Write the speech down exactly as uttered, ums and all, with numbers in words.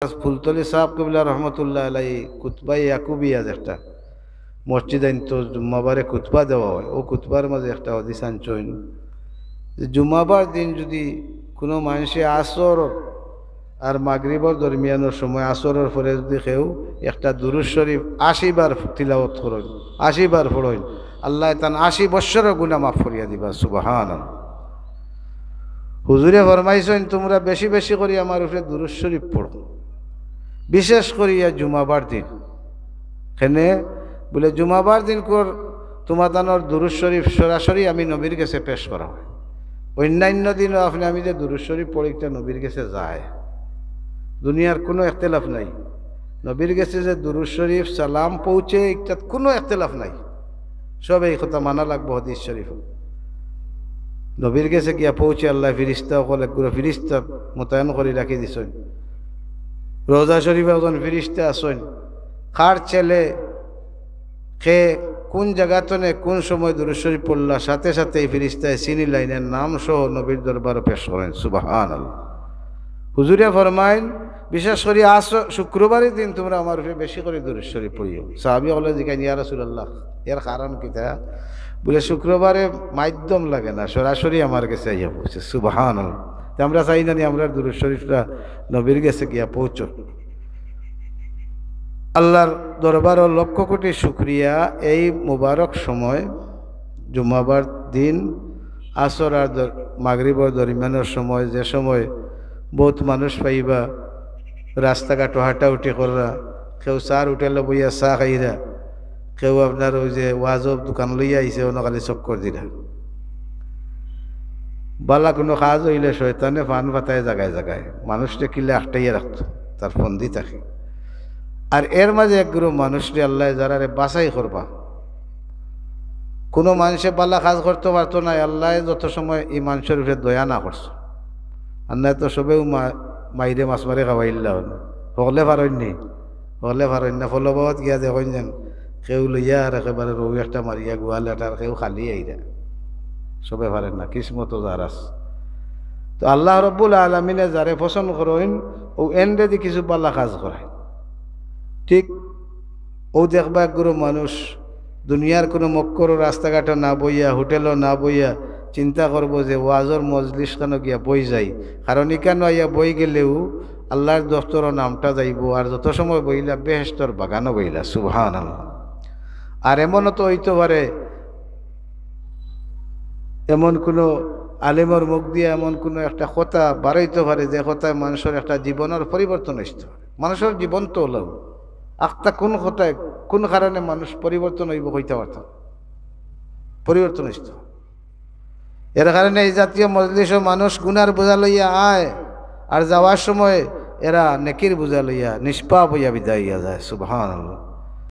ফুলতলি সাহেব কিবলা রহমতুল্লাহ আলাই খুতবায়ে ইয়াকুবিয়াত একটা মসজিদ আইন তো জুম্মাবারে খুতবা দেওয়া হয়, ও খুতবার মাঝে একটা হাদিস আনছইন যে জুম্মাবার দিন যদি কোনো মানুষে আসর আর মাগরিবর দরমিয়ানর সময়, আসরর পরে যদি কেউ একটা দুরুদ শরীফ আশি বার তিলাওয়াত করইন, আশি বার পড়ইন, আল্লায় তান আশি বৎসরর গুনা মাফ করিয়া দিবা। সুবহানাল্লাহ। হুজুরে ফরমাইছইন, "তোমরা বেশি বেশি করি আমার উপরে দুরুদ শরীফ পড়ো, বিশেষ করিয়া জুমাবার দিন।" কেনে বুলে, জুমাবার দিন কর তোমাতানর দুরুদ শরীফ সরাসরি আমি নবীর গেছে পেশ করা হয়। অন্যান্য দিনও আপনে আমি যে দুরুদ শরীফ পড়ি, ইটা নবীর গেছে যায়, দুনিয়ার কোনো একতেলাফ নাই। নবীর গেছে যে দুরুদ শরীফ সালাম পৌঁছে, ইটাত কোনো একতেলাফ নাই। সব এই কথা মানা লাগবো হাদিস শরীফ। নবীর গেছে গিয়া পৌঁছে আল্লায় ফিরিস্তা অকল, একগুলো ফিরিস্তা মোতায়েন করি রাখি দিছইন। রোজা শরীফে একজন ফিরিস্তা আছইন, কার ছেলে কে কোন জাগাত নে কোন সময় দুরুদ শরীফ পড়লা, সাথে সাথে এই ফিরিস্তায় চিনি লাইনের নাম সহ নবীর দরবারো পেশ করেন। সুবহানাল্লাহ। হুজুরে ফরমাইন, "বিশেষ করি আস শুক্রবারের দিন তোমরা আমার উপরে বেশি করি দুরুদ শরীফ পড়িও।" সাহাবী অকলে জিকাইন, "ইয়া রাসূলুল্লাহ, এর কারণ কিতা?" বুলে, "শুক্রবারে মাধ্যম লাগে না, সরাসরি আমার গেছে আইয়া পৌঁছে।" সুবহানাল্লাহ। তে আমরা চাই না নি আমরার দুরুদ শরীফটা নবীর গেছে গিয়া পৌঁছক। আল্লাহর দরবারো লক্ষ কোটি শুকরিয়া, এই মুবারক সময়, জুমাবার দিন, আসর আর দর-, মাগরিবর দরমিয়ানর সময়, যে সময় বউত মানুষ পাইবা রাস্তাঘাটো হাঁটাহুটি কররা, কেউ চার হোটেলো বইয়া চা খাইরা, কেউ আপনার ওই যে ওয়াজর দোকান লইয়া আইছে, অনো খালি চক্কর দিরা। বালা কোনো কাজ অইলে শয়তানে ফান পাতায় জাগায় জাগায় মানুষরে কিলা আটকাইয়া রাখতো, তার ফন্দি থাকে। আর এর মাঝে এক গ্রুপ মানুষরে আল্লায় যারারে বাছাই করবা, কোনো মানুষে বালা কাজ করতো পারতো নায়, আল্লায় যত সময় এই মানুষর উপরে দয়া না করছে। আর নায় তো সবেউ মা-, মাইরে মাছ মারি খাওয়াইল্লা অইন। হকলে পারইন নি, হকলে পারইন না। ফলবাবত গিয়া দেখইন যেন কেউ লইয়া আর একেবারে রৌ একটা মারিয়া গুয়াল এটার কেউ খালি আইরা। সবে পারেন না, কিসমতো যার আছে। তো আল্লাহ রব্বুল আলামিনে যারে পছন্দ করইন, ও এনরেদি কিছু বালা কাজ করায়। ঠিক ও দেখবা এক গ্রুপ মানুষ দুনিয়ার কোনো মক্করও রাস্তাঘাটো না বইয়া, হোটেলো না বইয়া চিন্তা করবো যে ওয়াজর মজলিস খানো গিয়া বই যাই, কারণ ইখানো আইয়া বই গেলেও আল্লাহর দফতরও নামটা যাইবো, আর যত সময় বইলা বেহেশতর বাগানো বইলা। সুবহানাল্লাহ। আর এমনও তো অইতো পারে, এমন কোনো আলিমর মুখ দিয়া এমন কোনো একটা কথা বারইতো পারে যে কথায় মানুষর একটা জীবনর পরিবর্তন আসতো পারে। মানুষর জীবন তো অলাউ, আখতা কোন কথায়, কোন কারণে মানুষ পরিবর্তন অইবো কইতা পারতাম, পরিবর্তন আসতো। এর কারণে এই জাতীয় মজলিসও মানুষ গুনার বোঝা লইয়া আয়, আর যাওয়ার সময় এরা নেকির বোঝা লইয়া নিষ্পাপ অইয়া বিদায় অইয়া যায়। সুবহানাল্লাহ।